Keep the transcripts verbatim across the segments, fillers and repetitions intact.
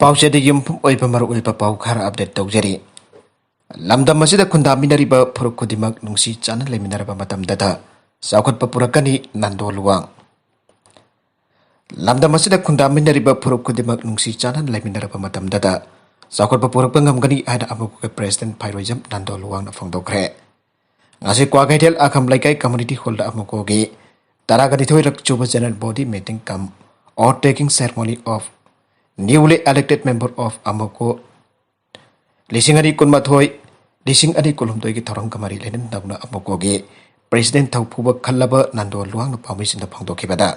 ꯄꯥꯎꯆꯦꯗ ꯌꯨꯝꯐꯝ ꯑꯣꯏꯕ ꯃꯔꯨꯑꯣꯏꯕ ꯄꯥꯎ ꯈꯔ ꯑꯞꯗꯦꯠ ꯇꯧꯖꯔꯤ꯫ ꯂꯝꯗꯝ ꯑꯁꯤꯗ ꯈꯨꯟꯗꯥꯃꯤꯟꯅꯔꯤꯕ ꯐꯨꯔꯨꯞ ꯈꯨꯗꯤꯡꯃꯛ ꯅꯨꯡꯁꯤ ꯆꯥꯟꯅ ꯂꯩꯃꯤꯟꯅꯔꯕ ꯃꯇꯝꯗꯇ ꯆꯥꯎꯈꯠꯄ ꯄꯨꯔꯛꯀꯅꯤ, ꯅꯥꯟꯗꯣ ꯂꯨꯋꯥꯡ꯫ ꯂꯝꯗꯝ ꯑꯁꯤꯗ ꯈꯨꯟꯗꯥꯃꯤꯟꯅꯔꯤꯕ ꯐꯨꯔꯨꯞ ꯈꯨꯗꯤꯡꯃꯛ ꯅꯨꯡꯁꯤ ꯆꯥꯟꯅꯅ ꯂꯩꯃꯤꯟꯅꯔꯕ ꯃꯇꯝꯗꯇ ꯆꯥꯎꯈꯠꯄ ꯄꯨꯔꯛꯄ ꯉꯝꯒꯅꯤ ꯍꯥꯏꯅ ꯑꯃꯨꯛꯀ ꯄ꯭ꯔꯦꯁꯤꯗꯦꯟ ꯐꯥꯏꯔꯣꯏꯖꯝ ꯅꯥꯟꯗꯣ ꯂꯨꯋꯥꯡꯅ ꯐꯣꯡꯗꯣꯛꯈ꯭ꯔꯦ꯫ ꯉꯁꯤ ꯀ꯭ꯋꯥꯀꯩꯊꯦꯜ ꯑꯈꯝ ꯂꯩꯀꯥꯏ ꯀꯝꯃ꯭ꯌꯨꯅꯤꯇꯤ ꯍꯣꯜꯗ ꯑꯃꯨꯛꯀꯣꯒꯤ ꯇꯔꯥꯒ ꯅꯤꯊꯣꯏꯔꯛ ꯁꯨꯕ general body meeting cum oath taking ceremony of newly elected member of ꯑꯃꯨꯀꯣ ꯂꯤꯁꯤꯡ ꯑꯅꯤ ꯀꯨꯟꯃꯥꯊꯣꯏ, ꯂꯤꯁꯤꯡ ꯑꯅꯤ ꯀꯨꯟꯍꯨꯝꯗꯣꯏꯒꯤ ꯊꯧꯔꯝꯒ ꯃꯔꯤ ꯂꯩꯅꯅ ꯅꯧꯅ ꯑꯃꯨꯀꯣꯒꯤ ꯄ꯭ꯔꯦꯁꯤꯗꯦꯟ ꯊꯧꯄꯨꯕ ꯈꯜꯂꯕ ꯅꯥꯟꯗꯣ ꯂꯨꯋꯥꯡꯅ ꯄꯥꯎꯃꯤꯁꯤꯡꯗ ꯐꯣꯡꯗꯣꯛꯈꯤꯕꯗ,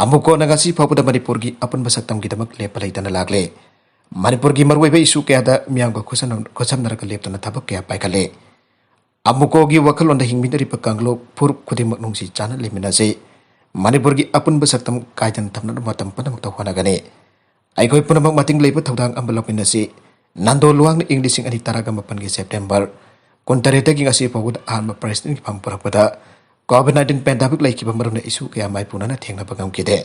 ꯑꯃꯨꯀꯣꯅ ꯉꯁꯤ ꯐꯥꯎꯕꯗ ꯃꯅꯤꯄꯨꯔꯒꯤ ꯑꯄꯨꯟꯕ ꯁꯛꯇꯝꯒꯤꯗꯃꯛ ꯂꯦꯞꯄ ꯂꯩꯇꯅ ꯂꯥꯛꯂꯦ꯫ ꯃꯅꯤꯄꯨꯔꯒꯤ ꯃꯔꯨꯑꯣꯏꯕ ꯏꯁꯨ ꯀꯌꯥꯗ ꯃꯤꯌꯥꯝꯒ ꯈꯨꯠꯁꯝꯅ-, ꯈꯨꯠꯁꯝꯅꯔꯒ ꯂꯦꯞꯇꯨꯅ ꯊꯕꯛ ꯀꯌꯥ ꯄꯥꯏꯈꯠꯂꯦ꯫ ꯑꯃꯨꯀꯣꯒꯤ ꯋꯥꯈꯜꯂꯣꯟꯗ ꯍꯤꯡꯃꯤꯟꯅꯔꯤꯕ ꯀꯥꯡꯂꯨꯞ ꯐꯨꯔꯨꯞ ꯈꯨꯗꯤꯡꯃꯛ ꯅꯨꯡꯁꯤ ꯆꯥꯟꯅ ꯂꯩꯃꯤꯟꯅꯁꯤ꯫ ꯃꯅꯤꯄꯨꯔꯒꯤ ꯑꯄꯨꯟꯕ ꯁꯛꯇꯝ ꯀꯥꯏꯗꯅ ꯊꯝꯅꯕ ꯃꯇꯝ ꯄꯨꯝꯅꯃꯛꯇ ꯍꯣꯠꯅꯒꯅꯤ꯫ ꯑꯩꯈꯣꯏ ꯄꯨꯝꯅꯃꯛ ꯃꯇꯤꯡ ꯂꯩꯕ ꯊꯧꯗꯥꯡ ꯑꯃ ꯂꯧꯃꯤꯟꯅꯁꯤ꯫ ꯅꯥꯟꯗꯣ ꯂꯨꯋꯥꯡꯅ ꯏꯪ ꯂꯤꯁꯤꯡ ꯑꯅꯤ ꯇꯔꯥꯒ ꯃꯥꯄꯟꯒꯤ ꯁꯦꯞꯇꯦꯝꯕꯔ ꯀꯨꯟꯇꯔꯦꯠꯇꯒꯤ ꯉꯁꯤ ꯐꯥꯎꯕꯗ ꯑꯍꯥꯟꯕ ꯄ꯭ꯔꯦꯁꯤꯗꯦꯟꯒꯤ ꯐꯝ ꯄꯨꯔꯛꯄꯗ COVID nineteen pandemic ꯂꯩꯈꯤꯕ ꯃꯔꯝꯅ ꯏꯁꯨ ꯀꯌꯥ ꯃꯥꯏꯄꯨꯅꯅ ꯊꯦꯡꯅꯕ ꯉꯝꯈꯤꯗꯦ꯫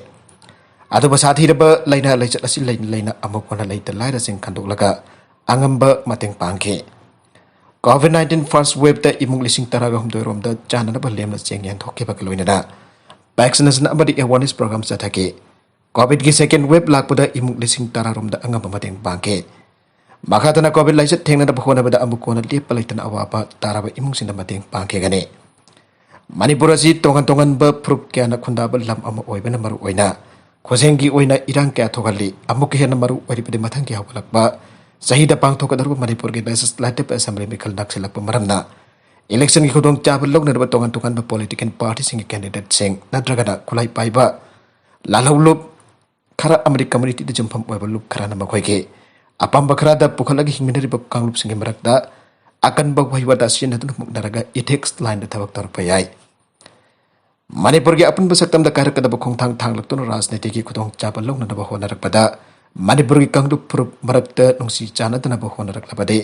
ꯑꯗꯨꯕꯨ ꯁꯥꯊꯤꯔꯕ ꯂꯥꯏꯅꯥ ꯂꯥꯏꯆꯠ ꯑꯁꯤ ꯂꯩꯅ ꯂꯩꯅ ꯑꯃꯨꯛ ꯍꯟꯅ ꯂꯩꯇ ꯂꯥꯏꯔꯁꯤꯡ ꯈꯟꯗꯣꯛꯂꯒ ꯑꯉꯝꯕ ꯃꯇꯦꯡ ꯄꯥꯡꯈꯤ꯫ COVID nineteen first wave ꯇ ꯏꯃꯨꯡ ꯂꯤꯁꯤꯡ ꯇꯔꯥꯒ ꯍꯨꯝꯗꯣꯏ ꯔꯣꯝꯗ ꯆꯥꯅꯅꯕ ꯂꯦꯝꯅ ꯆꯦꯡ ꯌꯦꯟꯊꯣꯛꯈꯤꯕꯒ ꯂꯣꯏꯅꯅ vaccination ꯑꯃꯗꯤ awareness program ꯆꯠꯊꯈꯤ꯫ COVID ꯀꯤ second wave ꯂꯥꯛꯄꯗ ꯏꯃꯨꯡ ꯂꯤꯁꯤꯡ ꯇꯔꯥ ꯔꯣꯝꯗ ꯑꯉꯝꯕ ꯃꯇꯦꯡ ꯄꯥꯡꯈꯤ꯫ ꯃꯈꯥ ꯇꯥꯅ COVID ꯂꯥꯏꯆꯠ ꯊꯦꯡꯅꯅꯕ ꯍꯣꯠꯅꯕꯗ ꯑꯃꯨꯛ ꯀꯣꯟꯅ ꯂꯦꯞꯄ ꯂꯩꯇꯅ ꯑꯋꯥꯕ ꯇꯥꯔꯕ ꯏꯃꯨꯡꯁꯤꯡꯗ ꯃꯇꯦꯡ ꯄꯥꯡꯈꯤꯒꯅꯤ꯫ ꯃꯅꯤꯄꯨꯔ ꯑꯁꯤ ꯇꯣꯉꯥꯟ ꯇꯣꯉꯥꯟꯕ ꯐꯨꯔꯨꯞ ꯀꯌꯥꯅ ꯈꯨꯟꯗꯥꯕ ꯂꯝ ꯑꯃ ꯑꯣꯏꯕꯅ ꯃꯔꯨ ꯑꯣꯏꯅ ꯈꯨꯖꯦꯡꯒꯤ ꯑꯣꯏꯅ ꯏꯔꯥꯡ ꯀꯌꯥ ꯊꯣꯛꯍꯜꯂꯤ꯫ ꯑꯃꯨꯛꯀ ꯍꯦꯟꯅ ꯃꯔꯨ ꯑꯣꯏꯔꯤꯕꯗꯤ ꯃꯊꯪꯒꯤ ꯍꯧꯒꯠꯂꯛꯄ ꯆꯍꯤꯗ ꯄꯥꯡꯊꯣꯛꯀꯗꯧꯔꯤꯕ ꯃꯅꯤꯄꯨꯔꯒꯤ Legislative Assembly ꯃꯤꯈꯜ ꯅꯛꯁꯤꯜꯂꯛꯄ ꯃꯔꯝꯅ election ꯒꯤ ꯈꯨꯗꯣꯡꯆꯥꯕ ꯂꯧꯅꯅꯕ ꯇꯣꯉꯥꯟ ꯇꯣꯉꯥꯟꯕ political party ꯁꯤꯡꯒꯤ candidate ꯁꯤꯡ ꯅꯠꯇ꯭ꯔꯒꯅ ꯈꯨꯠꯂꯥꯏ ꯄꯥꯏꯕ ꯂꯥꯜꯍꯧꯂꯨꯞ ꯈꯔ ꯑꯃꯗꯤ community ꯗ ꯌꯨꯝꯐꯝ ꯑꯣꯏꯕ ꯂꯨꯞ ꯈꯔꯅ ꯃꯈꯣꯏꯒꯤ ꯑꯄꯥꯝꯕ ꯈꯔꯗ ꯄꯨꯈꯠꯂꯒ ꯍꯤꯡꯃꯤꯟꯅꯔꯤꯕ ꯀꯥꯡꯂꯨꯞꯁꯤꯡꯒꯤ ꯃꯔꯛꯇ ꯑꯀꯟꯕ ꯋꯥꯍꯩ ꯋꯥꯇꯥ ꯁꯤꯖꯤꯟꯅꯗꯨꯅ ꯃꯨꯛꯅꯔꯒ ethics line ꯗ ꯊꯕꯛ ꯇꯧꯔꯛꯄ ꯌꯥꯏ꯫ ꯃꯅꯤꯄꯨꯔꯒꯤ ꯑꯄꯨꯟꯕ ꯁꯛꯇꯝꯗ ꯀꯥꯏꯔꯛꯀꯗꯕ ꯈꯣꯡꯊꯥꯡ ꯊꯥꯡꯂꯛꯇꯨꯅ ꯔꯥꯖꯅꯤꯇꯤꯒꯤ ꯈꯨꯗꯣꯡꯆꯥꯕ ꯂꯧꯅꯅꯕ ꯍꯣꯠꯅꯔꯛꯄꯗ ꯃꯅꯤꯄꯨꯔꯒꯤ ꯀꯥꯡꯂꯨꯞ ꯐꯨꯔꯨꯞ ꯃꯔꯛꯇ ꯅꯨꯡꯁꯤ ꯆꯥꯟꯅꯗꯅꯕ ꯍꯣꯠꯅꯔꯛꯂꯕꯗꯤ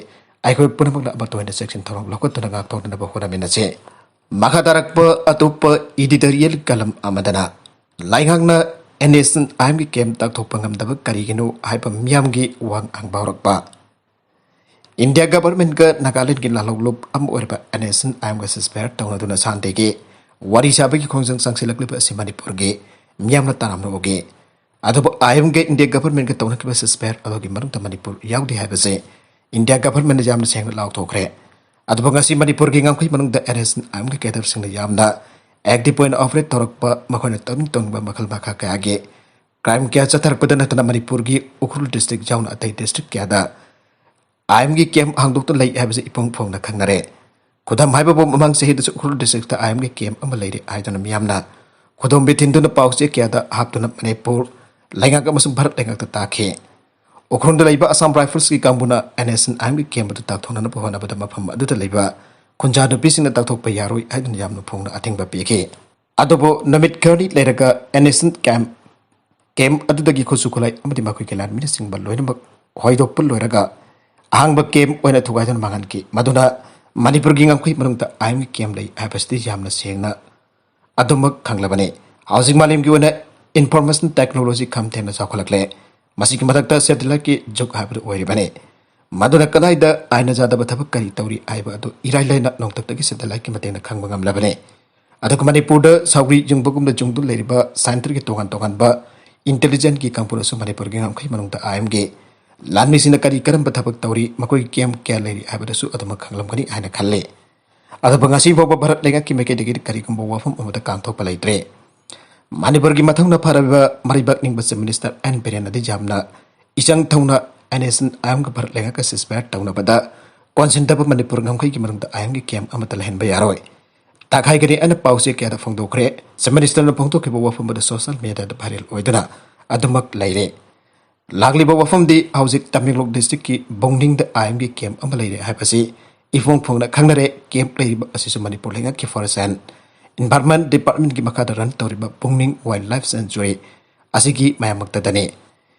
ꯑꯩꯈꯣꯏ ꯄꯨꯝꯅꯃꯛꯅ ꯑꯃꯠꯇ ꯑꯣꯏꯅ ꯆꯦꯛꯁꯤꯟ ꯊꯧꯔꯥꯡ ꯂꯧꯈꯠꯇꯨꯅ ꯉꯥꯛꯊꯣꯛꯅꯅꯕ ꯍꯣꯠꯅꯃꯤꯟꯅꯁꯤ꯫ ꯃꯈꯥ ꯇꯥꯔꯛꯄ ꯑꯇꯣꯞꯄ editorial column ꯑꯃꯗꯅ ꯂꯩꯉꯥꯛꯅ ꯑꯦꯟ ꯑꯦꯁ ꯑꯦꯟ ꯑꯥꯏ ꯑꯦꯝꯒꯤ ꯀꯦꯝ ꯇꯥꯛꯊꯣꯛꯄ ꯉꯝꯗꯕ ꯀꯔꯤꯒꯤꯅꯣ ꯍꯥꯏꯕ ꯃꯤꯌꯥꯝꯒꯤ ꯋꯥ ꯉꯥꯡꯕ ꯍꯧꯔꯛꯄ꯫ ꯏꯟꯗꯤꯌꯥ ꯒꯚꯔꯟꯃꯦꯟꯠꯀ ꯅꯥꯒꯥꯂꯦꯟꯗꯒꯤ ꯂꯥꯜꯍꯧꯂꯨꯞ ꯑꯃ ꯑꯣꯏꯔꯤꯕ ꯑꯦꯟ ꯑꯦꯁ ꯑꯦꯟ ꯑꯥꯏ ꯑꯦꯝꯒ ꯁꯤꯁꯄꯌꯔ ꯇꯧꯅꯗꯨꯅ ꯁꯥꯟꯇꯤꯒꯤ ꯋꯥꯔꯤ ꯁꯥꯕꯒꯤ ꯈꯣꯡꯖꯪ ꯆꯪꯁꯤꯜꯂꯛꯂꯤꯕ ꯑꯁꯤ ꯃꯅꯤꯄꯨꯔꯒꯤ ꯃꯤꯌꯥꯝꯅ ꯇꯥꯔꯝꯅ ꯎꯒꯦ꯫ ꯑꯗꯨꯕꯨ ꯑꯥꯏ ꯑꯦꯝꯒ ꯏꯟꯗꯤꯌꯥ ꯒꯚꯔꯟꯃꯦꯟꯠꯀ ꯇꯧꯅꯈꯤꯕ ꯁꯤꯁꯄꯌꯔ ꯑꯗꯨꯒꯤ ꯃꯅꯨꯡꯗ ꯃꯅꯤꯄꯨꯔ ꯌꯥꯎꯗꯦ ꯍꯥꯏꯕꯁꯦ ꯏꯟꯗꯤꯌꯥ ꯒꯚꯔꯟꯃꯦꯟꯠꯅ ꯌꯥꯝꯅ ꯁꯦꯡꯅ ꯂꯥꯎꯊꯣꯛꯈ꯭ꯔꯦ꯫ ꯑꯗꯨꯕꯨ ꯉꯁꯤ ꯃꯅꯤꯄꯨꯔꯒꯤ ꯉꯝꯈꯩ ꯃꯅꯨꯡꯗ ꯑꯦꯟ ꯑꯦꯁ ꯑꯦꯟ ꯑꯥꯏ ꯑꯦꯝꯒꯤ ꯀꯦꯗꯔꯁꯤꯡꯅ ꯌꯥꯝꯅ ꯑꯦꯛꯇꯤꯚ ꯑꯣꯏꯅ ꯑꯣꯄꯔꯦꯠ ꯇꯧꯔꯛꯄ, ꯃꯈꯣꯏꯅ ꯇꯧꯅꯤꯡ ꯇꯧꯅꯤꯡꯕ ꯃꯈꯜ ꯃꯈꯥ ꯀꯌꯥꯒꯤ ꯀ꯭ꯔꯥꯏꯝ ꯀꯌꯥ ꯆꯠꯊꯔꯛꯄꯗ ꯅꯠꯇꯅ ꯃꯅꯤꯄꯨꯔꯒꯤ ꯎꯈ꯭ꯔꯨꯜ ꯗꯤꯁꯇ꯭ꯔꯤꯛ ꯌꯥꯎꯅ ꯑꯇꯩ ꯗꯤꯁꯇ꯭ꯔꯤꯛ ꯀꯌꯥꯗ ꯑꯥꯏ ꯑꯦꯝꯒꯤ ꯀꯦꯝ ꯍꯥꯡꯗꯣꯛꯇꯨꯅ ꯂꯩ ꯍꯥꯏꯕꯁꯤ ꯏꯐꯣꯡ ꯐꯣꯡꯅ ꯈꯪꯅꯔꯦ꯫ ꯈꯨꯗꯝ ꯍꯥꯏꯕꯕꯨ ꯃꯃꯥꯡ ꯆꯍꯤꯗꯁꯨ ꯎꯈ꯭ꯔꯨꯜ ꯗꯤꯁꯇ꯭ꯔꯤꯛꯇ ꯑꯥꯏ ꯑꯦꯝꯒꯤ ꯀꯦꯝ ꯑꯃ ꯂꯩꯔꯦ ꯍꯥꯏꯗꯨꯅ ꯃꯤꯌꯥꯝꯅ ꯈꯨꯗꯣꯝꯕꯤ ꯊꯤꯟꯗꯨꯅ ꯄꯥꯎꯆꯦ ꯀꯌꯥꯗ ꯍꯥꯞꯇꯨꯅ ꯃꯅꯤꯄꯨꯔ ꯂꯩꯉꯥꯛ ꯑꯃꯁꯨꯡ ꯚꯥꯔꯠ ꯂꯩꯉꯥꯛꯇ ꯇꯥꯈꯤ꯫ ꯎꯈ꯭ꯔꯨꯜꯗ ꯂꯩꯕ ꯑꯁꯥꯝ ꯔꯥꯏꯐꯜꯁꯀꯤ ꯀꯥꯡꯕꯨꯅ ꯑꯦꯟ ꯑꯦꯁ ꯑꯦꯟ ꯑꯥꯏ ꯑꯦꯝꯒꯤ ꯀꯦꯝ ꯑꯗꯨ ꯇꯥꯛꯊꯣꯛꯅꯅꯕ ꯍꯣꯠꯅꯕꯗ ꯃꯐꯝ ꯑꯗꯨꯗ ꯂꯩꯕ ꯈꯨꯟꯖꯥ ꯅꯨꯄꯤꯁꯤꯡꯅ ꯇꯥꯛꯊꯣꯛꯄ ꯌꯥꯔꯣꯏ ꯍꯥꯏꯗꯨꯅ ꯌꯥꯝꯅ ꯐꯣꯡꯅ ꯑꯊꯤꯡꯕ ꯄꯤꯈꯤ꯫ ꯑꯗꯨꯕꯨ ꯅꯨꯃꯤꯠ ꯈꯔꯅꯤ ꯂꯩꯔꯒ ꯑꯦꯟ ꯑꯦꯁ ꯑꯦꯟ ꯀꯦꯝ, ꯀꯦꯝ ꯑꯗꯨꯗꯒꯤ ꯈꯨꯠꯁꯨ ꯈꯨꯠꯂꯥꯏ ꯑꯃꯗꯤ ꯃꯈꯣꯏꯒꯤ ꯂꯥꯟꯃꯤꯅꯆꯤꯡꯕ ꯂꯣꯏꯅꯃꯛ ꯍꯣꯏꯗꯣꯛꯄ ꯂꯣꯏꯔꯒ ꯑꯍꯥꯡꯕ ꯀꯦꯝ ꯑꯣꯏꯅ ꯊꯨꯒꯥꯏꯗꯨꯅ ꯃꯥꯡꯍꯟꯈꯤ꯫ ꯃꯗꯨꯅ ꯃꯅꯤꯄꯨꯔꯒꯤ ꯉꯝꯈꯩ ꯃꯅꯨꯡꯗ ꯑꯥꯏ ꯑꯦꯝꯒꯤ ꯀꯦꯝ ꯂꯩ ꯍꯥꯏꯕꯁꯤꯗꯤ ꯌꯥꯝꯅ ꯁꯦꯡꯅ ꯑꯗꯨꯃꯛ ꯈꯪꯂꯕꯅꯤ꯫ ꯍꯧꯖꯤꯛ ꯃꯥꯂꯦꯝꯒꯤ ꯑꯣꯏꯅ ꯏꯟꯐꯣꯔꯃꯦꯁꯟ ꯇꯦꯛꯅꯣꯂꯣꯖꯤ ꯈꯝ ꯊꯦꯡꯅ ꯆꯥꯎꯈꯠꯂꯛꯂꯦ꯫ ꯃꯁꯤꯒꯤ ꯃꯊꯛꯇ ꯁꯦꯇꯦꯂꯥꯏꯠꯀꯤ ꯖꯨꯛ ꯍꯥꯏꯕꯗꯨ ꯑꯣꯏꯔꯤꯕꯅꯤ꯫ ꯃꯗꯨꯅ ꯀꯗꯥꯏꯗ ꯑꯥꯏꯟꯅ ꯌꯥꯗꯕ ꯊꯕꯛ ꯀꯔꯤ ꯇꯧꯔꯤ ꯍꯥꯏꯕ ꯑꯗꯨ ꯏꯔꯥꯏ ꯂꯥꯏꯅ ꯅꯣꯡꯊꯛꯇꯒꯤ ꯁꯦꯇꯦꯂꯥꯏꯠꯀꯤ ꯃꯇꯦꯡꯅ ꯈꯪꯕ ꯉꯝꯂꯕꯅꯤ꯫ ꯑꯗꯨꯒ ꯃꯅꯤꯄꯨꯔꯗ ꯁꯧꯒ꯭ꯔꯤ ꯌꯨꯡꯕꯒꯨꯝꯅ ꯌꯨꯡꯗꯨꯅ ꯂꯩꯔꯤꯕ ꯁꯦꯟꯇꯔꯒꯤ ꯇꯣꯉꯥꯟ ꯇꯣꯉꯥꯟꯕ ꯏꯟꯇꯦꯂꯤꯖꯦꯟꯁꯀꯤ ꯀꯥꯡꯕꯨꯅꯁꯨ ꯃꯅꯤꯄꯨꯔꯒꯤ ꯉꯝꯈꯩ ꯃꯅꯨꯡꯗ ꯑꯥꯏ ꯑꯦꯝꯒꯤ ꯂꯥꯟꯃꯤꯁꯤꯡꯅ ꯀꯔꯤ ꯀꯔꯝꯕ ꯊꯕꯛ ꯇꯧꯔꯤ, ꯃꯈꯣꯏꯒꯤ ꯀꯦꯝ ꯀꯌꯥ ꯂꯩꯔꯤ ꯍꯥꯏꯕꯗꯨꯁꯨ ꯑꯗꯨꯃꯛ ꯈꯪꯂꯝꯒꯅꯤ ꯍꯥꯏꯅ ꯈꯜꯂꯤ꯫ ꯑꯗꯨꯕꯨ ꯉꯁꯤ ꯐꯥꯎꯕ ꯚꯥꯔꯠ ꯂꯩꯉꯥꯛꯀꯤ ꯃꯥꯏꯀꯩꯗꯒꯤ ꯀꯔꯤꯒꯨꯝꯕ ꯋꯥꯐꯝ ꯑꯃꯠꯇ ꯀꯥꯡꯊꯣꯛꯄ ꯂꯩꯇ꯭ꯔꯦ꯫ ꯃꯅꯤꯄꯨꯔꯒꯤ ꯃꯊꯧꯅ ꯐꯔꯕ ꯃꯔꯩꯕꯥꯛ ꯅꯤꯡꯕ ꯆꯤꯐ ꯃꯤꯅꯤꯁꯇꯔ ꯑꯦꯟ ꯕꯤꯔꯦꯟꯅꯗꯤ ꯌꯥꯝꯅ ꯏꯆꯪ ꯊꯧꯅ ꯑꯦꯟ ꯑꯦꯁ ꯑꯦꯟ ꯑꯥꯏ ꯑꯦꯝꯒ ꯚꯥꯔꯠ ꯂꯩꯉꯥꯛꯀ ꯁꯤꯁꯄꯌꯔ ꯇꯧꯅꯕꯗ ꯀꯣꯟꯁꯤꯟꯗꯕ ꯃꯅꯤꯄꯨꯔ ꯉꯝꯈꯩꯒꯤ ꯃꯅꯨꯡꯗ ꯑꯥꯏ ꯑꯦꯝꯒꯤ ꯀꯦꯝ ꯑꯃꯠꯇ ꯂꯩꯍꯟꯕ ꯌꯥꯔꯣꯏ꯫ ꯇꯥꯛꯈꯥꯏꯒꯅꯤ ꯑꯅ ꯄꯥꯎꯆꯦ ꯀꯌꯥꯗ ꯐꯣꯡꯗꯣꯛꯈ꯭ꯔꯦ꯫ ꯆꯤꯐ ꯃꯤꯅꯤꯁꯇꯔꯅ ꯐꯣꯡꯗꯣꯛꯈꯤꯕ ꯋꯥꯐꯝ ꯑꯗꯨ ꯁꯣꯁꯤꯌꯦꯜ ꯃꯤꯗꯤꯌꯥꯗ ꯚꯥꯏꯔꯦꯜ ꯑꯣꯏꯗꯨꯅ ꯑꯗꯨꯃꯛ ꯂꯩꯔꯦ꯫ ꯂꯥꯛꯂꯤꯕ ꯋꯥꯐꯝꯗꯤ ꯍꯧꯖꯤꯛ ꯇꯃꯦꯡꯂꯣꯡ ꯗꯤꯁꯇ꯭ꯔꯤꯛꯀꯤ ꯕꯨꯡꯅꯤꯡꯗ ꯑꯥꯏ ꯑꯦꯝꯒꯤ ꯀꯦꯝ ꯑꯃ ꯂꯩꯔꯦ ꯍꯥꯏꯕꯁꯤ ꯏꯐꯣꯡ ꯐꯣꯡꯅ ꯈꯪꯅꯔꯦ꯫ ꯀꯦꯝ ꯂꯩꯔꯤꯕ ꯑꯁꯤꯁꯨ ꯃꯅꯤꯄꯨꯔ ꯂꯩꯉꯥꯛꯀꯤ ꯐꯣꯔꯦꯁ ꯑꯦꯟ ꯏꯟꯚꯥꯏꯔꯟꯃꯦꯟꯠ ꯗꯤꯄꯥꯔꯠꯃꯦꯟꯠꯀꯤ ꯃꯈꯥꯗ ꯔꯟ ꯇꯧꯔꯤꯕ ꯕꯨꯡꯅꯤꯡ ꯋꯥꯏꯜꯗ ꯂꯥꯏꯐ ꯁꯦꯟꯆꯨꯔꯤ ꯑꯁꯤꯒꯤ ꯃꯌꯥꯝꯃꯛꯇꯗꯅꯤ꯫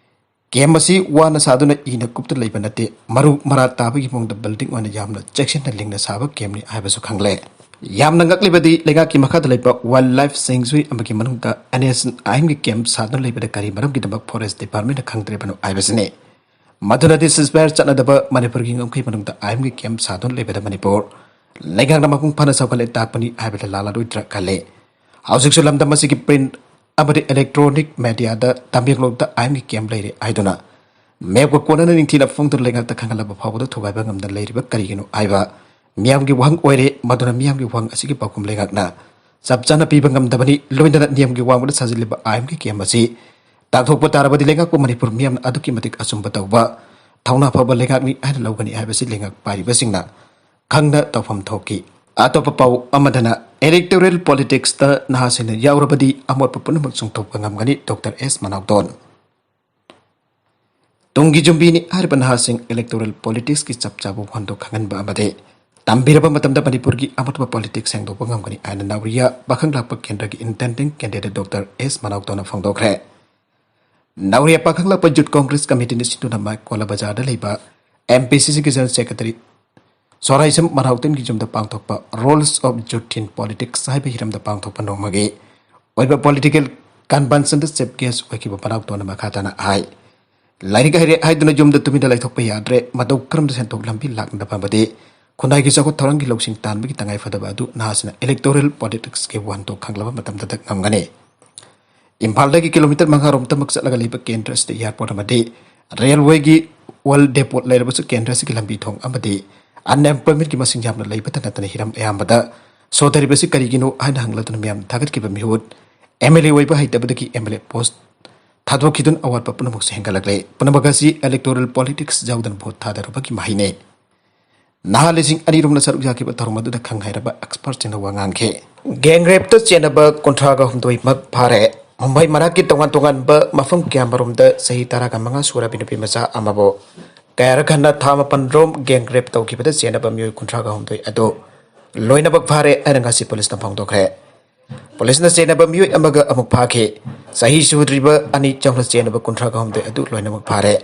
ꯀꯦꯝ ꯑꯁꯤ ꯋꯥꯅ ꯁꯥꯗꯨꯅ ꯏꯅ ꯀꯨꯞꯇ ꯂꯩꯕ ꯅꯠꯇꯦ, ꯃꯔꯨ ꯃꯔꯥ ꯇꯥꯕꯒꯤ ꯃꯑꯣꯡꯗ ꯕꯤꯜꯗꯤꯡ ꯑꯣꯏꯅ ꯌꯥꯝꯅ ꯆꯦꯛꯁꯤꯟꯅ ꯂꯤꯡꯅ ꯁꯥꯕ ꯀꯦꯝꯅꯤ ꯍꯥꯏꯕꯁꯨ ꯈꯪꯂꯦ꯫ ꯌꯥꯝꯅ ꯉꯛꯂꯤꯕꯗꯤ ꯂꯩꯉꯥꯛꯀꯤ ꯃꯈꯥꯗ ꯂꯩꯕ ꯋꯥꯏꯜ ꯂꯥꯏꯐ ꯁꯦꯡꯆꯨꯔꯤ ꯑꯃꯒꯤ ꯃꯅꯨꯡꯗ ꯑꯦꯟ ꯑꯦꯁ ꯑꯥꯏꯟꯒꯤ ꯀꯦꯝꯞ ꯁꯥꯗꯨꯅ ꯂꯩꯕꯗ ꯀꯔꯤ ꯃꯔꯝꯒꯤꯗꯃꯛ ꯐꯣꯔꯦꯁ ꯗꯤꯄꯥꯔꯠꯃꯦꯟꯅ ꯈꯪꯗ꯭ꯔꯤꯕꯅꯣ ꯍꯥꯏꯕꯁꯤꯅꯤ꯫ ꯃꯗꯨꯅꯗꯤ ꯁꯤꯁꯐꯥꯌꯔ ꯆꯠꯅꯗꯕ ꯃꯅꯤꯄꯨꯔꯒꯤ ꯉꯝꯈꯩ ꯃꯅꯨꯡꯗ ꯑꯥꯏꯟꯒꯤ ꯀꯦꯝꯞ ꯁꯥꯗꯨꯅ ꯂꯩꯕꯗ ꯃꯅꯤꯄꯨꯔ ꯂꯩꯉꯥꯛꯅ ꯃꯄꯨꯡ ꯐꯥꯅ ꯁꯧꯒꯠꯂꯦ ꯇꯥꯛꯄꯅꯤ ꯍꯥꯏꯕꯗ ꯂꯥꯜꯂꯔꯣꯏꯗ꯭ꯔꯥ ꯈꯜꯂꯤ꯫ ꯍꯧꯖꯤꯛꯁꯨ ꯂꯝꯗꯝ ꯑꯁꯤꯒꯤ ꯄ꯭ꯔꯤꯟꯠ ꯑꯃꯗꯤ ꯏꯂꯦꯛꯇ꯭ꯔꯣꯅꯤꯛ ꯃꯦꯗꯤꯌꯥꯗ ꯇꯃꯦꯡꯂꯣꯡꯗ ꯑꯥꯏꯟꯒꯤ ꯀꯦꯝꯞ ꯂꯩꯔꯦ ꯍꯥꯏꯗꯨꯅ ꯃꯦꯞꯀ ꯀꯣꯟꯅꯅ ꯅꯤꯡꯊꯤꯅ ꯐꯣꯡꯗꯨꯅ ꯂꯩꯉꯥꯛꯇ ꯈꯪꯍꯜꯂꯕ ꯐꯥꯎꯕꯗ ꯊꯨꯒꯥꯏꯕ ꯉꯝꯗꯅ ꯂꯩꯔꯤꯕ ꯀꯔꯤꯒꯤꯅꯣ ꯍꯥꯏꯕ ꯃꯤꯌꯥꯝꯒꯤ ꯋꯥꯍꯪ ꯑꯣꯏꯔꯦ꯫ ꯃꯗꯨꯅ ꯃꯤꯌꯥꯝꯒꯤ ꯋꯥꯍꯪ ꯑꯁꯤꯒꯤ ꯄꯥꯎꯈꯨꯝ ꯂꯩꯉꯥꯛꯅ ꯆꯞ ꯆꯥꯅ ꯄꯤꯕ ꯉꯝꯗꯕꯅꯤ꯫ ꯂꯣꯏꯅꯅ ꯅꯤꯌꯝꯒꯤ ꯋꯥꯡꯃꯗ ꯁꯥꯖꯤꯜꯂꯤꯕ ꯑꯥꯏꯟꯒꯤ ꯀꯦꯝꯞ ꯑꯁꯤ ꯇꯥꯛꯊꯣꯛꯄ ꯇꯥꯔꯕꯗꯤ ꯂꯩꯉꯥꯛꯄꯨ ꯃꯅꯤꯄꯨꯔ ꯃꯤꯌꯥꯝꯅ ꯑꯗꯨꯛꯀꯤ ꯃꯇꯤꯛ ꯑꯆꯨꯝꯕ ꯇꯧꯕ, ꯊꯧꯅꯥ ꯐꯕ ꯂꯩꯉꯥꯛꯅꯤ ꯍꯥꯏꯅ ꯂꯧꯒꯅꯤ ꯍꯥꯏꯕꯁꯤ ꯂꯩꯉꯥꯛ ꯄꯥꯏꯔꯤꯕꯁꯤꯡꯅ ꯈꯪꯅ ꯇꯧꯐꯝ ꯊꯣꯛꯈꯤ꯫ ꯑꯇꯣꯞꯄ ꯄꯥꯎ ꯑꯃꯗꯅ electoral politicsꯇ ꯅꯍꯥꯁꯤꯡꯅ ꯌꯥꯎꯔꯕꯗꯤ ꯑꯃꯣꯠꯄ ꯄꯨꯝꯅꯃꯛ ꯆꯨꯝꯊꯣꯛꯄ ꯉꯝꯒꯅꯤ, ꯗꯣꯛꯇꯔ ꯑꯦꯁ ꯃꯅꯥꯎꯗꯣꯟ꯫ ꯇꯨꯡꯒꯤ ꯌꯨꯝꯕꯤꯅꯤ ꯍꯥꯏꯔꯤꯕ ꯅꯍꯥꯁꯤꯡ electoral politicsꯀꯤ ꯆꯞ ꯆꯥꯕ ꯋꯥꯍꯟꯊꯣꯛ ꯈꯪꯍꯟꯕ ꯑꯃꯗꯤ ꯇꯝꯕꯤꯔꯕ ꯃꯇꯝꯗ ꯃꯅꯤꯄꯨꯔꯒꯤ ꯑꯃꯣꯠꯄ politics ꯁꯦꯡꯗꯣꯛꯄ ꯉꯝꯒꯅꯤ ꯍꯥꯏꯅ ꯅꯥꯎꯔꯤꯌꯥ ꯄꯥꯈꯪ ꯂꯥꯛꯄ ꯀꯦꯟꯗ꯭ꯔꯒꯤ intending candidate ꯗꯣꯛꯇꯔ ꯑꯦꯁ ꯃꯅꯥꯎꯇꯣꯅ ꯐꯣꯡꯗꯣꯛꯈ꯭ꯔꯦ꯫ ꯅꯥꯎꯔꯤꯌꯥ ꯄꯥꯈꯪ ꯂꯥꯛꯄ ꯌꯨꯠ ꯀꯣꯡꯒ꯭ꯔꯦꯁ ꯀꯃꯤꯇꯤꯅ ꯁꯤꯟꯗꯨꯅ ꯃꯥꯏꯀꯣꯂꯥ ꯕꯖꯥꯔꯗ ꯂꯩꯕ ꯑꯦꯝ ꯄꯤ ꯁꯤ ꯁꯤꯒꯤ ꯖꯦꯅꯔꯦꯜ ꯁꯦꯀ꯭ꯔꯦꯇꯔꯤ ꯁꯣꯔꯥꯏꯁꯝ ꯃꯅꯥꯎꯇꯣꯟꯒꯤ ꯌꯨꯝꯗ ꯄꯥꯡꯊꯣꯛꯄ Roles of Youth in Politics ꯍꯥꯏꯕ ꯍꯤꯔꯝꯗ ꯄꯥꯡꯊꯣꯛꯄ ꯅꯣꯡꯃꯒꯤ ꯑꯣꯏꯕ political conventionꯗ chief guest ꯑꯣꯏꯈꯤꯕ ꯃꯅꯥꯎꯇꯣꯟꯅ ꯃꯈꯥ ꯇꯥꯅ ꯍꯥꯏ, ꯂꯥꯏꯔꯤꯛ ꯍꯩꯔꯦ ꯍꯥꯏꯗꯨꯅ ꯌꯨꯝꯗ ꯇꯨꯃꯤꯟꯅ ꯂꯩꯊꯣꯛꯄ ꯌꯥꯗ꯭ꯔꯦ꯫ ꯃꯇꯧ ꯀꯔꯝꯅ ꯁꯦꯟꯊꯣꯛ ꯂꯝꯕꯤ ꯂꯥꯛꯅꯗꯕ ꯑꯃꯗꯤ ꯈꯨꯟꯅꯥꯏꯒꯤ ꯆꯥꯎꯈꯠ ꯊꯧꯔꯥꯡꯒꯤ ꯂꯧꯁꯤꯡ ꯇꯥꯟꯕꯒꯤ ꯇꯉꯥꯏꯐꯗꯕ ꯑꯗꯨ ꯅꯍꯥꯁꯤꯡꯅ electoral politicsꯀꯤ ꯋꯥꯍꯟꯊꯣꯛ ꯈꯪꯂꯕ ꯃꯇꯝꯗꯇ ꯉꯝꯒꯅꯤ꯫ ꯏꯝꯐꯥꯜꯗꯒꯤ ꯀꯤꯂꯣꯃꯤꯇꯔ ꯃꯉꯥ ꯔꯣꯝꯇꯃꯛ ꯆꯠꯂꯒ ꯂꯩꯕ ꯀꯦꯟꯗ꯭ꯔ ꯑꯁꯤꯗ airport ꯑꯃꯗꯤ railwayꯒꯤ old depot ꯂꯩꯔꯕꯁꯨ ꯀꯦꯟꯗ꯭ꯔ ꯑꯁꯤꯒꯤ ꯂꯝꯕꯤ ꯊꯣꯡ ꯑꯃꯗꯤ unemploymentꯀꯤ ꯃꯁꯤꯡ ꯌꯥꯝꯅ ꯂꯩꯕꯇ ꯅꯠꯇꯅ ꯍꯤꯔꯝ ꯑꯌꯥꯝꯕꯗ ꯁꯣꯊꯔꯤꯕꯁꯤ ꯀꯔꯤꯒꯤꯅꯣ ꯍꯥꯏꯅ ꯍꯪꯂꯗꯨꯅ ꯃꯤꯌꯥꯝꯅ ꯊꯥꯒꯠꯈꯤꯕ ꯃꯤꯍꯨꯠ ꯑꯦꯝ ꯑꯦꯜ ꯑꯦ ꯑꯣꯏꯕ ꯍꯩꯇꯕꯗꯒꯤ ꯑꯦꯝ ꯑꯦꯜ ꯑꯦ post ꯊꯥꯗꯣꯛꯈꯤꯗꯨꯅ ꯑꯋꯥꯠꯄ ꯄꯨꯝꯅꯃꯛꯁꯨ ꯍꯦꯟꯒꯠꯂꯛꯂꯦ꯫ ꯄꯨꯝꯅꯃꯛ ꯑꯁꯤ electoral politics ꯌꯥꯎꯗꯅ vote ꯊꯥꯗꯔꯨꯕꯒꯤ ꯃꯍꯩꯅꯤ꯫ ꯅꯍꯥ ꯂꯤꯁꯤꯡ ꯑꯅꯤ ꯔꯣꯝꯅ ꯁꯔꯨꯛ ꯌꯥꯈꯤꯕ ꯊꯧꯔꯝ ꯑꯗꯨꯗ ꯈꯪ ꯍꯩꯔꯕ expertꯁꯤꯡꯅ ꯋꯥ ꯉꯥꯡꯈꯤ꯫ Gang rapeꯇ ꯆꯦꯟꯅꯕ ꯀꯨꯟꯊ꯭ꯔꯥꯒ ꯍꯨꯝꯗꯣꯏꯃꯛ ꯐꯥꯔꯦ꯫ ꯃꯨꯝꯕꯥꯏ ꯃꯅꯥꯛꯀꯤ ꯇꯣꯉꯥꯟ ꯇꯣꯉꯥꯟꯕ ꯃꯐꯝ ꯀꯌꯥꯃꯔꯣꯝꯗ ꯆꯍꯤ ꯇꯔꯥꯒ ꯃꯉꯥ ꯁꯨꯔꯕꯤ ꯅꯨꯄꯤ ꯃꯆꯥ ꯑꯃꯕꯨ ꯀꯌꯥꯔꯛ ꯍꯟꯅ ꯊꯥ ꯃꯥꯄꯟ ꯔꯣꯝ gang rape ꯇꯧꯈꯤꯕꯗ ꯆꯦꯟꯅꯕ ꯃꯤꯑꯣꯏ ꯀꯨꯟꯊ꯭ꯔꯥꯒ ꯍꯨꯝꯗꯣꯏ ꯑꯗꯨ ꯂꯣꯏꯅꯃꯛ ꯐꯥꯔꯦ ꯍꯥꯏꯅ ꯉꯁꯤ ꯄꯨꯂꯤꯁꯅ ꯐꯣꯡꯗꯣꯛꯈ꯭ꯔꯦ꯫ ꯄꯨꯂꯤꯁꯅ ꯆꯦꯟꯅꯕ ꯃꯤꯑꯣꯏ ꯑꯃꯒ ꯑꯃꯨꯛ ꯐꯥꯈꯤ꯫ ꯆꯍꯤ ꯁꯨꯗ꯭ꯔꯤꯕ ꯑꯅꯤ ꯆꯪꯂ ꯆꯦꯟꯅꯕ ꯀꯨꯟꯊ꯭ꯔꯥꯒ ꯍꯨꯝꯗꯣꯏ ꯑꯗꯨ ꯂꯣꯏꯅꯃꯛ ꯐꯥꯔꯦ꯫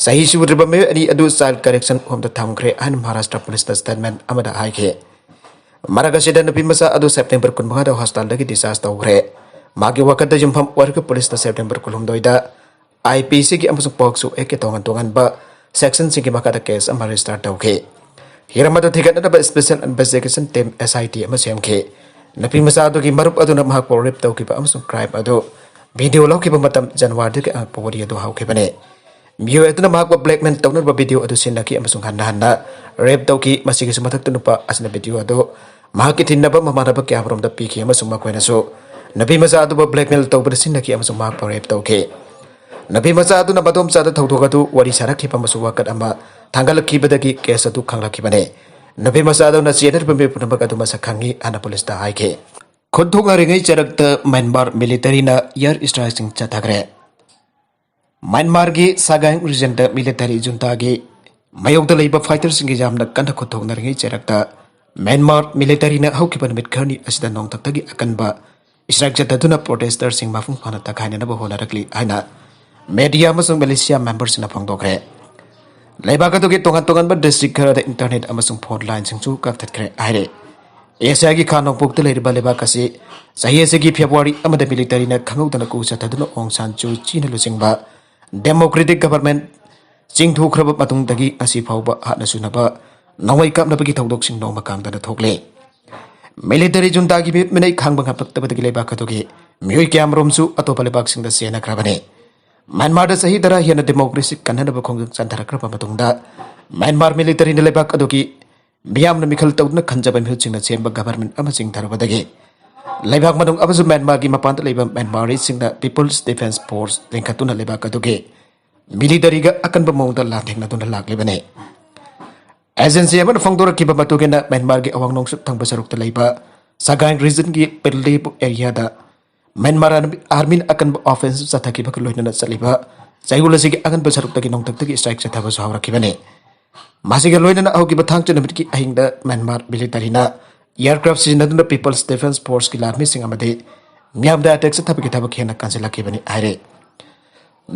ꯆꯍꯤ ꯁꯨꯗ꯭ꯔꯤꯕ ꯃꯤꯑꯣꯏ ꯑꯅꯤ ꯑꯗꯨ child correction homeꯗ ꯊꯝꯈ꯭ꯔꯦ ꯍꯥꯏꯅ ꯃꯍꯥꯔꯥꯁꯇ꯭ꯔ ꯄꯨꯂꯤꯁꯅ statement ꯑꯃꯗ ꯍꯥꯏꯈꯤ꯫ ꯃꯔꯛ ꯑꯁꯤꯗ ꯅꯨꯄꯤ ꯃꯆꯥ ꯑꯗꯨ September ꯀꯨꯟꯃꯉꯥꯗ hospitalꯗꯒꯤ discharge ꯇꯧꯈ꯭ꯔꯦ꯫ ꯃꯥꯒꯤ ꯋꯥꯀꯠꯇ ꯌꯨꯝꯐꯝ ꯑꯣꯏꯔꯒ ꯄꯨꯂꯤꯁꯅ September ꯀꯨꯟꯍꯨꯝꯗꯣꯏꯗ IPCꯒꯤ ꯑꯃꯁꯨꯡ POCSOAct ꯇꯣꯉꯥꯟ ꯇꯣꯉꯥꯟꯕ sectionꯁꯤꯡꯒꯤ ꯃꯈꯥꯗ case ꯑꯃ register ꯇꯧꯈꯤ꯫ ꯍꯤꯔꯝ ꯑꯗꯨ ꯊꯤꯒꯠꯅꯅꯕ special investigation team, SIT ꯑꯃ ꯁꯦꯝꯈꯤ꯫ ꯅꯨꯄꯤ ꯃꯆꯥ ꯑꯗꯨꯒꯤ ꯃꯔꯨꯞ ꯑꯗꯨꯅ ꯃꯍꯥꯛꯄꯨ rape ꯇꯧꯈꯤꯕ ꯑꯃꯁꯨꯡ crime ꯑꯗꯨ video ꯂꯧꯈꯤꯕ ꯃꯇꯝ Januaryꯗꯒꯤ ꯑꯉꯛꯄ ꯋꯥꯔꯤ ꯑꯗꯨ ꯍꯧꯈꯤꯕꯅꯤ꯫ ꯃꯤꯑꯣꯏ ꯑꯗꯨꯅ ꯃꯍꯥꯛꯄꯨ blackmail ꯇꯧꯅꯅꯕ video ꯑꯗꯨ ꯁꯤꯖꯤꯟꯅꯈꯤ ꯑꯃꯁꯨꯡ ꯍꯟꯅ ꯍꯟꯅ rape ꯇꯧꯈꯤ꯫ ꯃꯁꯤꯒꯤꯁꯨ ꯃꯊꯛꯇ, ꯅꯨꯄꯥ ꯑꯁꯤꯅ video ꯑꯗꯨ ꯃꯍꯥꯛꯀꯤ ꯇꯤꯟꯅꯕ ꯃꯃꯥꯟꯅꯕ ꯀꯌꯥꯃꯔꯣꯝꯗ ꯄꯤꯈꯤ ꯑꯃꯁꯨꯡ ꯃꯈꯣꯏꯅꯁꯨ ꯅꯨꯄꯤ ꯃꯆꯥ ꯑꯗꯨꯕꯨ blackmail ꯇꯧꯕꯗ ꯁꯤꯖꯤꯟꯅꯈꯤ ꯑꯃꯁꯨꯡ ꯃꯍꯥꯛꯄꯨ rape ꯇꯧꯈꯤ꯫ ꯅꯨꯄꯤ ꯃꯆꯥ ꯑꯗꯨꯅ ꯃꯗꯣꯝꯆꯥꯗ ꯊꯧꯗꯣꯛ ꯑꯗꯨ ꯋꯥꯔꯤ ꯁꯥꯅꯈꯤꯕ ꯑꯃꯁꯨꯡ ꯋꯥꯀꯠ ꯑꯃ ꯊꯥꯡꯒꯠꯂꯛꯈꯤꯕꯗꯒꯤ case ꯑꯗꯨ ꯈꯪꯂꯛꯈꯤꯕꯅꯤ꯫ ꯅꯨꯄꯤ ꯃꯆꯥ ꯑꯗꯨꯅ ꯆꯦꯟꯅꯔꯤꯕ ꯃꯤꯑꯣꯏ ꯄꯨꯝꯅꯃꯛ ꯑꯗꯨ ꯃꯁꯛ ꯈꯪꯏ ꯍꯥꯏꯅ ꯄꯨꯂꯤꯁꯇ ꯍꯥꯏꯈꯤ꯫ ꯈꯨꯠꯊꯣꯛꯅꯔꯤꯉꯩ ꯆꯔꯛꯇ ꯃ꯭ꯌꯥꯟꯃꯥꯔ militaryꯅ air strikeꯁꯤꯡ ꯆꯠꯊꯈ꯭ꯔꯦ꯫ ꯃ꯭ꯌꯥꯟꯃꯥꯔꯒꯤ ꯁꯒꯥꯏꯡ regionꯗ military juntaꯒꯤ ꯃꯥꯌꯣꯛꯇ ꯂꯩꯕ fighterꯁꯤꯡꯒꯤ ꯌꯥꯝꯅ ꯀꯟꯅ ꯈꯨꯠꯊꯣꯛꯅꯔꯤꯉꯩ ꯆꯔꯛꯇ ꯃ꯭ꯌꯥꯟꯃꯥꯔ militaryꯅ ꯍꯧꯈꯤꯕ ꯅꯨꯃꯤꯠ ꯈꯔꯅꯤ ꯑꯁꯤꯗ ꯅꯣꯡꯊꯛꯇꯒꯤ ꯑꯀꯟꯕ strike ꯆꯠꯊꯗꯨꯅ protesterꯁꯤꯡ ꯃꯄꯨꯡ ꯐꯥꯅ ꯇꯛꯈꯥꯏꯅꯅꯕ ꯍꯣꯠꯅꯔꯛꯂꯤ ꯍꯥꯏꯅ media ꯑꯃꯁꯨꯡ militia memberꯁꯤꯡꯅ ꯐꯣꯡꯗꯣꯛꯈ꯭ꯔꯦ꯫ ꯂꯩꯕꯥꯛ ꯑꯗꯨꯒꯤ ꯇꯣꯉꯥꯟ ꯇꯣꯉꯥꯟꯕ district ꯈꯔꯗ internet ꯑꯃꯁꯨꯡ phone lineꯁꯤꯡꯁꯨ ꯀꯛꯊꯠꯈ꯭ꯔꯦ ꯍꯥꯏꯔꯦ꯫ ꯑꯦꯁꯤꯌꯥꯒꯤ ꯈꯥ ꯅꯣꯡꯄꯣꯛꯇ ꯂꯩꯔꯤꯕ ꯂꯩꯕꯥꯛ ꯑꯁꯤ ꯆꯍꯤ ꯑꯁꯤꯒꯤ February ꯑꯃꯗ militaryꯅ ꯈꯪꯍꯧꯗꯅ coup ꯆꯠꯊꯗꯨꯅ ꯑꯣꯡ ꯁꯥꯟ ꯁꯨ ꯆꯤꯅ ꯂꯨꯆꯤꯡꯕ democratic government ꯆꯤꯡꯊꯣꯛꯈ꯭ꯔꯕ ꯃꯇꯨꯡꯗꯒꯤ ꯉꯁꯤ ꯐꯥꯎꯕ ꯍꯥꯠꯅ ꯁꯨꯅꯕ ꯅꯣꯡꯃꯩ ꯀꯥꯞꯅꯕꯒꯤ ꯊꯧꯗꯣꯛꯁꯤꯡ ꯅꯣꯡꯃ ꯀꯥꯡꯗꯅ ꯊꯣꯛꯂꯦ꯫ Military juntaꯒꯤ ꯃꯤꯍꯨꯠ ꯃꯤꯅꯩ ꯈꯥꯡꯕ ꯉꯝꯂꯛꯇꯕꯗꯒꯤ ꯂꯩꯕꯥꯛ ꯑꯗꯨꯒꯤ ꯃꯤꯑꯣꯏ ꯀꯌꯥꯃꯔꯨꯝꯁꯨ ꯑꯇꯣꯞꯄ ꯂꯩꯕꯥꯛꯁꯤꯡꯗ ꯆꯦꯟꯅꯈ꯭ꯔꯕꯅꯤ꯫ ꯃ꯭ꯌꯥꯟꯃꯥꯔꯗ ꯆꯍꯤ ꯇꯔꯥ ꯍꯦꯟꯅ democracy ꯀꯟꯅꯅꯕ ꯈꯣꯡꯖꯪ ꯆꯟꯊꯔꯛꯈ꯭ꯔꯕ ꯃꯇꯨꯡꯗ, ꯃ꯭ꯌꯥꯟꯃꯥꯔ militaryꯅ ꯂꯩꯕꯥꯛ ꯑꯗꯨꯒꯤ ꯃꯤꯌꯥꯝꯅ ꯃꯤꯈꯜ ꯇꯧꯗꯨꯅ ꯈꯟꯖꯕ ꯃꯤꯍꯨꯠꯁꯤꯡꯅ ꯁꯦꯝꯕ government ꯑꯃ ꯆꯤꯡꯊꯔꯨꯕꯗꯒꯤ, ꯂꯩꯕꯥꯛ ꯃꯅꯨꯡ ꯑꯃꯁꯨꯡ ꯃ꯭ꯌꯥꯟꯃꯥꯔꯒꯤ ꯃꯄꯥꯟꯗ ꯂꯩꯕ ꯃ꯭ꯌꯥꯟꯃꯥꯔꯤꯁꯤꯡꯅ People's Defence Force ꯂꯤꯡꯈꯠꯇꯨꯅ ꯂꯩꯕꯥꯛ ꯑꯗꯨꯒꯤ militaryꯒ ꯑꯀꯟꯕ ꯃꯑꯣꯡꯗ ꯂꯥꯟꯊꯦꯡꯅꯗꯨꯅ ꯂꯥꯛꯂꯤꯕꯅꯤ꯫ Agency ꯑꯃꯅ ꯐꯣꯡꯗꯣꯔꯛꯈꯤꯕ ꯃꯇꯨꯡ ꯏꯟꯅ, ꯃ꯭ꯌꯥꯟꯃꯥꯔꯒꯤ ꯑꯋꯥꯡ ꯅꯣꯡꯆꯨꯞ ꯊꯪꯕ ꯁꯔꯨꯛꯇ ꯂꯩꯕ ꯁꯒꯥꯏ regionꯒꯤ ꯄꯤꯜꯂꯤꯕꯨ areaꯗ ꯃ꯭ꯌꯥꯟꯃꯥꯔ armyꯅ ꯑꯀꯟꯕ offensive ꯆꯠꯊꯈꯤꯕꯒ ꯂꯣꯏꯅꯅ ꯆꯠꯂꯤꯕ ꯆꯌꯣꯜ ꯑꯁꯤꯒꯤ ꯑꯉꯟꯕ ꯁꯔꯨꯛꯇꯒꯤ ꯅꯣꯡꯊꯛꯇꯒꯤ strike ꯆꯠꯊꯕꯁꯨ ꯍꯧꯔꯛꯈꯤꯕꯅꯤ꯫ ꯃꯁꯤꯒ ꯂꯣꯏꯅꯅ ꯍꯧꯈꯤꯕ ꯊꯥꯡꯖ ꯅꯨꯃꯤꯠꯀꯤ ꯑꯍꯤꯡꯗ ꯃ꯭ꯌꯥꯟꯃꯥꯔ militaryꯅ aircraft ꯁꯤꯖꯤꯟꯅꯗꯨꯅ People's Defence Forceꯀꯤ ꯂꯥꯟꯃꯤꯁꯤꯡ ꯑꯃꯗꯤ ꯃꯤꯌꯥꯝꯗ attack ꯆꯠꯊꯕꯒꯤ ꯊꯕꯛ ꯍꯦꯟꯅ ꯀꯟꯁꯤꯜꯂꯛꯈꯤꯕꯅꯤ ꯍꯥꯏꯔꯦ꯫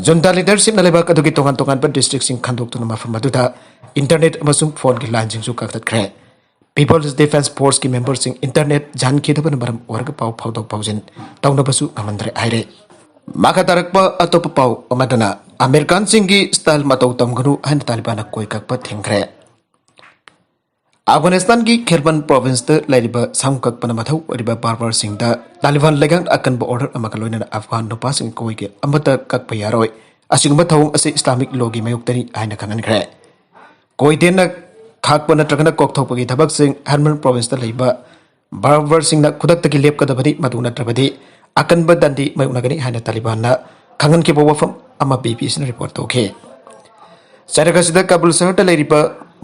Junta leadershipꯅ ꯂꯩꯕꯥꯛ ꯑꯗꯨꯒꯤ ꯇꯣꯉꯥꯟ ꯇꯣꯉꯥꯟꯕ districtꯁꯤꯡ ꯈꯟꯗꯣꯛꯇꯨꯅ ꯃꯐꯝ ꯑꯗꯨꯗ internet ꯑꯃꯁꯨꯡ phoneꯒꯤ lineꯁꯤꯡꯁꯨ ꯀꯛꯊꯠꯈ꯭ꯔꯦ꯫ People's Defense Forceꯀꯤ memberꯁꯤꯡ internet ꯌꯥꯍꯟꯈꯤꯗꯕꯅ ꯃꯔꯝ ꯑꯣꯏꯔꯒ ꯄꯥꯎ ꯐꯥꯎꯗꯣꯛ ꯐꯥꯎꯖꯤꯟ ꯇꯧꯅꯕꯁꯨ ꯉꯝꯍꯟꯗ꯭ꯔꯦ ꯍꯥꯏꯔꯦ꯫ ꯃꯈꯥ ꯇꯥꯔꯛꯄ ꯑꯇꯣꯞꯄ ꯄꯥꯎ ꯑꯃꯗꯅ, ꯑꯃꯦꯔꯤꯀꯥꯟꯁꯤꯡꯒꯤ style ꯃꯇꯧ ꯇꯝꯒꯅꯨ ꯍꯥꯏꯅ ꯇꯥꯂꯤꯕꯥꯟꯅ ꯀꯣꯏ ꯀꯛꯄ ꯊꯤꯡꯈ꯭ꯔꯦ꯫ ꯑꯐꯒꯥꯅꯤꯁꯇꯥꯟꯒꯤ ꯈꯦꯔꯕꯟ provinceꯇ ꯂꯩꯔꯤꯕ ꯁꯥꯃꯨ ꯀꯛꯄꯅ ꯃꯊꯧ ꯑꯣꯏꯔꯤꯕ barberꯁꯤꯡꯗ ꯇꯥꯂꯤꯕꯥꯟ ꯂꯩꯉꯥꯛꯅ ꯑꯀꯟꯕ order ꯑꯃꯒ ꯂꯣꯏꯅꯅ ꯑꯐꯒꯥꯟ ꯅꯨꯄꯥꯁꯤꯡ ꯀꯣꯏꯒꯤ ꯑꯃꯠꯇ ꯀꯛꯄ ꯌꯥꯔꯣꯏ꯫ ꯑꯁꯤꯒꯨꯝꯕ ꯊꯧꯑꯣꯡ ꯑꯁꯤ Islamic lawꯒꯤ ꯃꯥꯌꯣꯛꯇꯅꯤ ꯍꯥꯏꯅ ꯈꯪꯍꯟꯈ꯭ꯔꯦ꯫ ꯀꯣꯏ ꯇꯦꯟꯅ ꯈꯥꯛꯄ ꯅꯠꯇ꯭ꯔꯒꯅ ꯀꯣꯛꯊꯣꯛꯄꯒꯤ ꯊꯕꯛꯁꯤꯡ ꯍꯦꯜꯃꯟ provinceꯇ ꯂꯩꯕ barberꯁꯤꯡꯅ ꯈꯨꯗꯛꯇꯒꯤ ꯂꯦꯞꯀꯗꯕꯅꯤ, ꯃꯗꯨ ꯅꯠꯇ꯭ꯔꯕꯗꯤ ꯑꯀꯟꯕ ꯗꯟꯗꯤ ꯃꯥꯌꯣꯛꯅꯒꯅꯤ ꯍꯥꯏꯅ ꯇꯥꯂꯤꯕꯥꯟꯅ ꯈꯪꯍꯟꯈꯤꯕ ꯋꯥꯐꯝ ꯑꯃ BBCꯅ report ꯇꯧꯈꯤ꯫ ꯆꯩꯔꯛ ꯑꯁꯤꯗ ꯀꯥꯕꯨꯜ ꯁꯍꯔꯗ ꯂꯩꯔꯤꯕ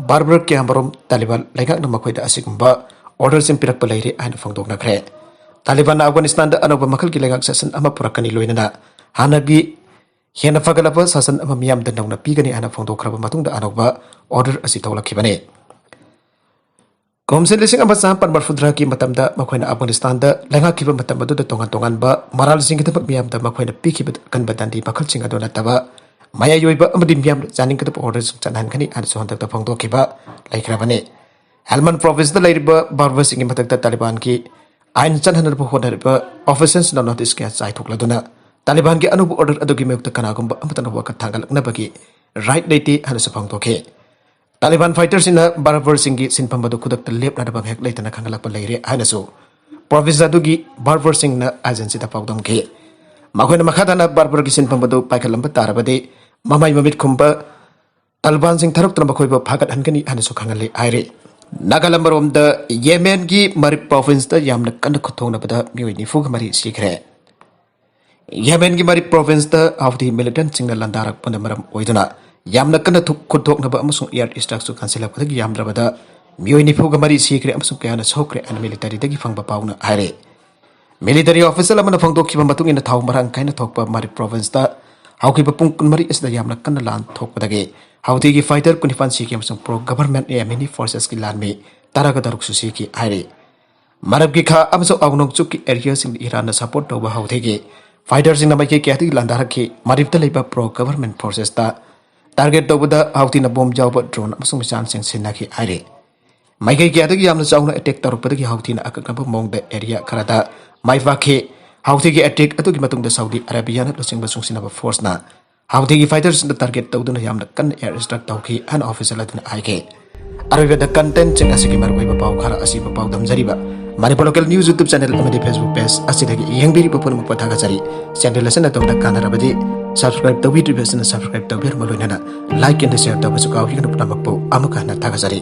barber ꯀꯌꯥꯃꯔꯨꯝ ꯇꯥꯂꯤꯕꯥꯟ ꯂꯩꯉꯥꯛꯅ ꯃꯈꯣꯏꯗ ꯑꯁꯤꯒꯨꯝꯕ orderꯁꯤꯡ ꯄꯤꯔꯛꯄ ꯂꯩꯔꯦ ꯍꯥꯏꯅ ꯐꯣꯡꯗꯣꯛꯅꯈ꯭ꯔꯦ꯫ ꯇꯥꯂꯤꯕꯥꯟꯅ ꯑꯐꯒꯥꯅꯤꯁꯇꯥꯟꯗ ꯑꯅꯧꯕ ꯃꯈꯜꯒꯤ ꯂꯩꯉꯥꯛ ꯁꯥꯁꯟ ꯑꯃ ꯄꯨꯔꯛꯀꯅꯤ, ꯂꯣꯏꯅꯅ ꯍꯥꯟꯅꯒꯤ ꯍꯦꯟꯅ ꯐꯒꯠꯂꯕ ꯁꯥꯁꯟ ꯑꯃ ꯃꯤꯌꯥꯝꯗ ꯅꯧꯅ ꯄꯤꯒꯅꯤ ꯍꯥꯏꯅ ꯐꯣꯡꯗꯣꯛꯈ꯭ꯔꯕ ꯃꯇꯨꯡꯗ ꯑꯅꯧꯕ order ꯑꯁꯤ ꯊꯣꯛꯂꯛꯈꯤꯕꯅꯤ꯫ ꯀꯨꯝꯁꯤ ꯂꯤꯁꯤꯡ ꯑꯃ ꯆꯥꯃꯥꯄꯟ ꯃꯔꯐꯨꯇꯔꯥꯒꯤ ꯃꯇꯝꯗ ꯃꯈꯣꯏꯅ ꯑꯐꯒꯥꯅꯤꯁꯇꯥꯟꯗ ꯂꯩꯉꯥꯛꯈꯤꯕ ꯃꯇꯝ ꯑꯗꯨꯗ ꯇꯣꯉꯥꯟ ꯇꯣꯉꯥꯟꯕ ꯃꯔꯥꯜꯁꯤꯡꯒꯤꯗꯃꯛ ꯃꯤꯌꯥꯝꯗ ꯃꯈꯣꯏꯅ ꯄꯤꯈꯤꯕ ꯑꯀꯟꯕ ꯗꯟꯗꯤ ꯃꯈꯜꯁꯤꯡ ꯑꯗꯨ ꯅꯠꯇꯕ, ꯃꯌꯥꯏ ꯑꯣꯏꯕ ꯑꯃꯗꯤ ꯃꯤꯌꯥꯝꯅ ꯆꯥꯅꯤꯡꯒꯗꯕ orderꯁꯤꯡ ꯆꯠꯅꯍꯟꯒꯅꯤ ꯍꯥꯏꯅꯁꯨ ꯍꯟꯗꯛꯇ ꯐꯣꯡꯗꯣꯛꯈꯤꯕ ꯂꯩꯈ꯭ꯔꯕꯅꯤ꯫ ꯍꯦꯜꯃꯟ provinceꯇ ꯂꯩꯔꯤꯕ barberꯁꯤꯡꯒꯤ ꯃꯊꯛꯇ ꯇꯥꯂꯤꯕꯥꯟꯒꯤ ꯑꯥꯏꯟ ꯆꯠꯍꯟꯅꯕ ꯍꯣꯠꯅꯔꯤꯕ officialꯅ notice ꯀꯌꯥ ꯆꯥꯏꯊꯣꯛꯂꯗꯨꯅ ꯇꯥꯂꯤꯕꯥꯟꯒꯤ ꯑꯅꯧꯕ order ꯑꯗꯨꯒꯤ ꯃꯥꯌꯣꯛꯇ ꯀꯅꯥꯒꯨꯝꯕ ꯑꯃꯠꯇꯅ ꯋꯥꯀꯠ ꯊꯥꯡꯒꯠꯂꯛꯅꯕꯒꯤ right ꯂꯩꯇꯦ ꯍꯥꯏꯅꯁꯨ ꯐꯣꯡꯗꯣꯛꯈꯤ꯫ ꯇꯥꯂꯤꯕꯥꯟ fighterꯁꯤꯡꯅ barberꯁꯤꯡꯒꯤ ꯁꯤꯟꯐꯝ ꯑꯗꯨ ꯈꯨꯗꯛꯇ ꯂꯦꯞꯅꯅꯕ ꯉꯥꯏꯍꯥꯛ ꯂꯩꯇꯅ ꯈꯪꯍꯜꯂꯛꯄ ꯂꯩꯔꯦ ꯍꯥꯏꯅꯁꯨ province ꯑꯗꯨꯒꯤ barberꯁꯤꯡꯅ agencyꯗ ꯄꯥꯎꯗꯝꯈꯤ꯫ ꯃꯈꯣꯏꯅ ꯃꯈꯥ ꯇꯥꯅ barberꯒꯤ ꯁꯤꯟꯐꯝ ꯑꯗꯨ ꯄꯥꯏꯈꯠꯂꯝꯕ ꯇꯥꯔꯕꯗꯤ ꯃꯃꯥꯏ ꯃꯃꯤꯠ ꯈꯨꯝꯕ ꯇꯥꯂꯤꯕꯥꯟꯁꯤꯡ ꯊꯥꯔꯛꯇꯨꯅ ꯃꯈꯣꯏꯕꯨ ꯐꯥꯒꯠꯍꯟꯒꯅꯤ ꯍꯥꯏꯅꯁꯨ ꯈꯪꯍꯜꯂꯤ ꯍꯥꯏꯔꯤ꯫ ꯅꯥꯒꯥꯂꯦꯟ ꯃꯔꯣꯝꯗ ꯌꯦꯃꯦꯟꯒꯤ ꯃꯔꯤꯞ provinceꯇ ꯌꯥꯝꯅ ꯀꯟꯅ ꯈꯨꯠꯊꯣꯛꯅꯕꯗ ꯃꯤꯑꯣꯏ ꯅꯤꯐꯨꯒ ꯃꯔꯤ ꯁꯤꯈ꯭ꯔꯦ꯫ ꯌꯦꯃꯦꯟꯒꯤ ꯃꯔꯤꯞ provinceꯇ ꯍꯥꯎꯊꯤ militantꯁꯤꯡꯅ ꯂꯥꯟꯗꯥꯔꯛꯄꯅ ꯃꯔꯝ ꯑꯣꯏꯗꯨꯅ ꯌꯥꯝꯅ ꯀꯟꯅ ꯊꯨ-, ꯈꯨꯠꯊꯣꯛꯅꯕ ꯑꯃꯁꯨꯡ air strikeꯁꯨ ꯀꯟꯁꯤꯜꯂꯛꯄꯗꯒꯤ ꯌꯥꯝꯗ꯭ꯔꯕꯗ ꯃꯤꯑꯣꯏ ꯅꯤꯐꯨꯒ ꯃꯔꯤ ꯁꯤꯈ꯭ꯔꯦ ꯑꯃꯁꯨꯡ ꯀꯌꯥꯅ ꯁꯣꯛꯈ꯭ꯔꯦ ꯍꯥꯏꯅ militaryꯗꯒꯤ ꯐꯪꯕ ꯄꯥꯎꯅ ꯍꯥꯏꯔꯤ꯫ Military official ꯑꯃꯅ ꯐꯣꯡꯗꯣꯛꯈꯤꯕ ꯃꯇꯨꯡ ꯏꯟꯅ ꯊꯥꯎ ꯃꯔꯥꯡ ꯀꯥꯏꯅ ꯊꯣꯛꯄ ꯃꯔꯤꯞ provinceꯇ ꯍꯧꯈꯤꯕ ꯄꯨꯡ ꯀꯨꯟꯃꯔꯤ ꯑꯁꯤꯗ ꯌꯥꯝꯅ ꯀꯟꯅ ꯂꯥꯟ ꯊꯣꯛꯄꯗꯒꯤ ꯍꯥꯎꯊꯤꯒꯤ fighter ꯀꯨꯟꯅꯤꯄꯥꯟ ꯁꯤꯈꯤ ꯑꯃꯁꯨꯡ pro government Yemeni forcesꯀꯤ ꯂꯥꯟꯃꯤ ꯇꯔꯥꯒ ꯇꯔꯨꯛꯁꯨ ꯁꯤꯈꯤ ꯍꯥꯏꯔꯤ꯫ ꯃꯔꯤꯞꯀꯤ ꯈꯥ ꯑꯃꯁꯨꯡ ꯑꯥꯎ ꯅꯣꯡꯆꯨꯞꯀꯤ areaꯁꯤꯡꯗ ꯏꯔꯥꯟꯅ support ꯇꯧꯕ ꯍꯥꯎꯊꯤꯒꯤ fighterꯁꯤꯡꯅ ꯃꯥꯏꯀꯩ ꯀꯌꯥꯗꯒꯤ ꯂꯥꯟꯗꯥꯔꯛꯈꯤ꯫ ꯃꯔꯤꯞꯇ ꯂꯩꯕ pro government forcesꯇ target ꯇꯧꯕꯗ ꯍꯥꯎꯊꯤꯅ bomb ꯌꯥꯎꯕ drone ꯑꯃꯁꯨꯡ missileꯁꯤꯡ ꯁꯤꯖꯤꯟꯅꯈꯤ ꯍꯥꯏꯔꯤ꯫ ꯃꯥꯏꯀꯩ ꯀꯌꯥꯗꯒꯤ ꯌꯥꯝꯅ ꯆꯥꯎꯅ ꯑꯦꯇꯦꯛ ꯇꯧꯔꯛꯄꯗꯒꯤ ꯍꯥꯎꯊꯤꯅ ꯑꯀꯛꯅꯕ ꯃꯑꯣꯡꯗ ꯑꯦꯔꯤꯌꯥ ꯈꯔꯗ ꯃꯥꯏ ꯄꯥꯛꯈꯤ꯫ ꯍꯥꯎꯊꯤꯒꯤ ꯑꯦꯇꯦꯛ ꯑꯗꯨꯒꯤ ꯃꯇꯨꯡꯗ ꯁꯥꯎꯗꯤ ꯑꯔꯥꯕꯤꯌꯥꯅ ꯂꯨꯆꯤꯡꯕ ꯆꯨꯡꯁꯤꯟꯅꯕ ꯐꯣꯔꯁꯅ ꯍꯥꯎꯊꯤꯒꯤ ꯐꯥꯏꯇꯔꯁꯤꯡꯗ ꯇꯥꯔꯒꯦꯠ ꯇꯧꯗꯨꯅ ꯌꯥꯝꯅ ꯀꯟꯅ ꯑꯦꯌꯔ ꯁ꯭ꯇ꯭ꯔꯥꯏꯛ ꯇꯧꯈꯤ ꯍꯥꯏꯅ ꯑꯣꯐꯤꯁꯤꯌꯦꯜ ꯑꯗꯨꯅ ꯍꯥꯏꯈꯤ꯫ ꯑꯔꯣꯏꯕꯗ ꯀꯟꯇꯦꯟꯠꯁꯤꯡ ꯑꯁꯤꯒꯤ ꯃꯔꯨꯑꯣꯏꯕ ꯄꯥꯎ ꯈꯔ ꯑꯁꯤꯕꯨ ꯄꯥꯎꯗꯝꯖꯔꯤꯕ Manipur local news YouTube channel ꯑꯃꯗꯤ ꯐꯦꯁꯕꯨꯛ ꯄꯦꯖ ꯑꯁꯤꯗꯒꯤ ꯌꯦꯡꯕꯤꯔꯤꯕ ꯄꯨꯝꯅꯃꯛꯄꯨ ꯊꯥꯒꯠꯆꯔꯤ꯫ ꯆꯦꯅꯦꯜ ꯑꯁꯤꯅ ꯑꯗꯣꯝꯗ ꯀꯥꯟꯅꯔꯕꯗꯤ ꯁꯕꯁꯀ꯭ꯔꯥꯏꯕ ꯇꯧꯕꯤꯗ꯭ꯔꯤꯕꯁꯤꯅ ꯁꯕꯁꯀ꯭ꯔꯥꯏꯕ ꯇꯧꯕꯤꯔꯝꯕ ꯂꯣꯏꯅꯅ ꯂꯥꯏꯛ ꯑꯦꯟ ꯁꯤꯌꯔ ꯇꯧꯕꯁꯨ ꯀꯥꯎꯕꯤꯒꯅꯨ꯫ ꯄꯨꯝꯅꯃꯛꯄꯨ ꯑꯃꯨꯛ ꯍꯟꯅ ꯊꯥꯒꯠꯆꯔꯤ꯫